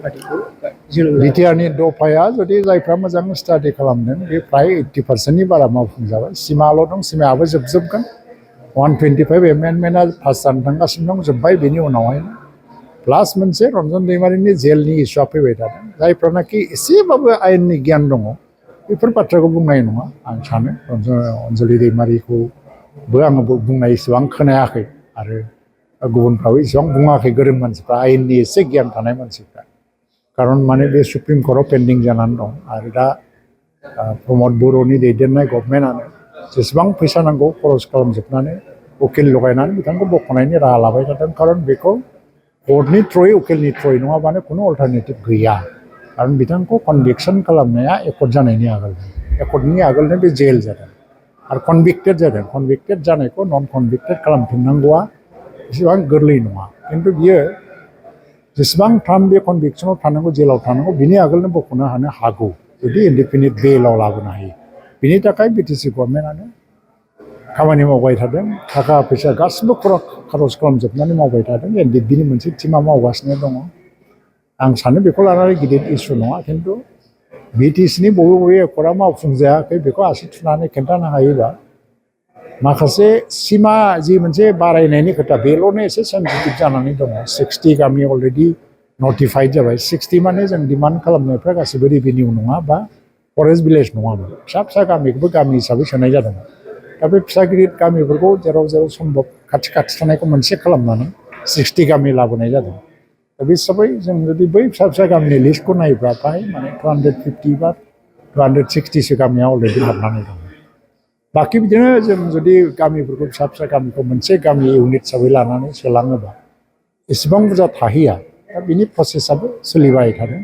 पार्टीखौ जोनोम बिटिआरनि दफाया जुदि जायफ्रा मोजां स्टाडि खालामदों बे फ्राय 80%नि बारा मावफुंजाबाय सिमाल' दं सिमायाबो जोबगोन 125 एमेन्डमेन्टआ पास जानो थांगासिनो दं जोब्बाय बेनि उनावहाय प्लास मोनसे रन्जन दैमारिनि जेलनि इस्युआ फैबाय थादों जायफ्रानाखि एसेबाबो आयेननि गियान दङ बेफोर बाथ्राखौ बुंनाय नङा आं सानो अनजलि दैमारिखौबो आङो बुंनाय इसेबां खोनायाखै आरो गुबुनफ्राबो इसेबां बुङाखै गोरों मानसिफ्रा आयेननि एसे गियान थानाय मानसिफ्रा खारन माने बे सुप्रिम कर्टआव पेन्डिं जानानै दं आरो दा प्रमद बर'नि दैदेननाय गभर्नमेन्टआनो जेसेबां फैसा नांगौ खरस खालामजोबनानै उकिल लगायनानै बिथांखौ बख'नायनि राहा लाबाय थादों खारन बेखौ कर्टनि थ्रुयै उकिलनि थ्रुयै नङाबानो खुनु अल्टारनेटिभ गैया खारन बिथांखौ कनभिक्सन खालामनाया एकर्ट जानायनि आगोलनो एकर्टनि आगोलनो बे जेल जादों आरो कनभिक्टेड जादों कनभिक्टेड जानायखौ नन कनभिक्टेड खालामफिननांगौआ एसेबां गोरलै नङा खिन्थु बियो जेसेबां टाइम बे कनभिक्सनाव थानांगौ जेलाव थानांगौ बिनि आगोलनो बख'नो हागौ जुदि इन्डिपेन्डेन्ट बेलाव लाबोनो हायो बिनि थाखाय बिटिसि गभर्नमेन्टआनो खामानि मावबाय थादों थाखा फैसा गासिबो खरस खालामजोबनानै मावबाय थादों एनडिएफबिनि मोनसे टिमा मावगासिनो दङ आं सानो बेखौ लानानै गिदिर इस्यु नङा खिन्थु बिटिसिनि बबे एकर्टआ मावफुंजायाखै बेखौ आसि थुनानै खिन्थानो हायोबा माखासे सिमा जि मोनसे बारायनायनि खोथा बेल'नो एसे सेन्सिटिभ जानानै दङ 60 गामि अलरेडि नटिफाइड जाबाय 60 माने जों डिमान्ड खालामनायफ्रा गासिबो रेभिनिउ नङा बा फरेस्ट भिलेज नङामोन फिसा फिसा गामिखौबो गामि हिसाबै सोनाय जादों दा बे फिसा गिदिर गामिफोरखौ जेराव सम्भब खाथि थानायखौ मोनसे खालामनानै 60 गामि लाबोनाय जादों दा बे हिसाबै जों जुदि बै फिसा गामिनि लिस्टखौ नायोब्ला फ्राय माने 250 बा 260सो गामिया अलरेडि हाबनानै दं बाखि बिदिनो जों जुदि गामिफोरखौ फिसा गामिखौ मोनसे गामि इउनिट हिसाबै लानानै सोलाङोबा एसेबां बुरजा थाहैया दा बिनि प्रसेसआबो सोलिबाय थादों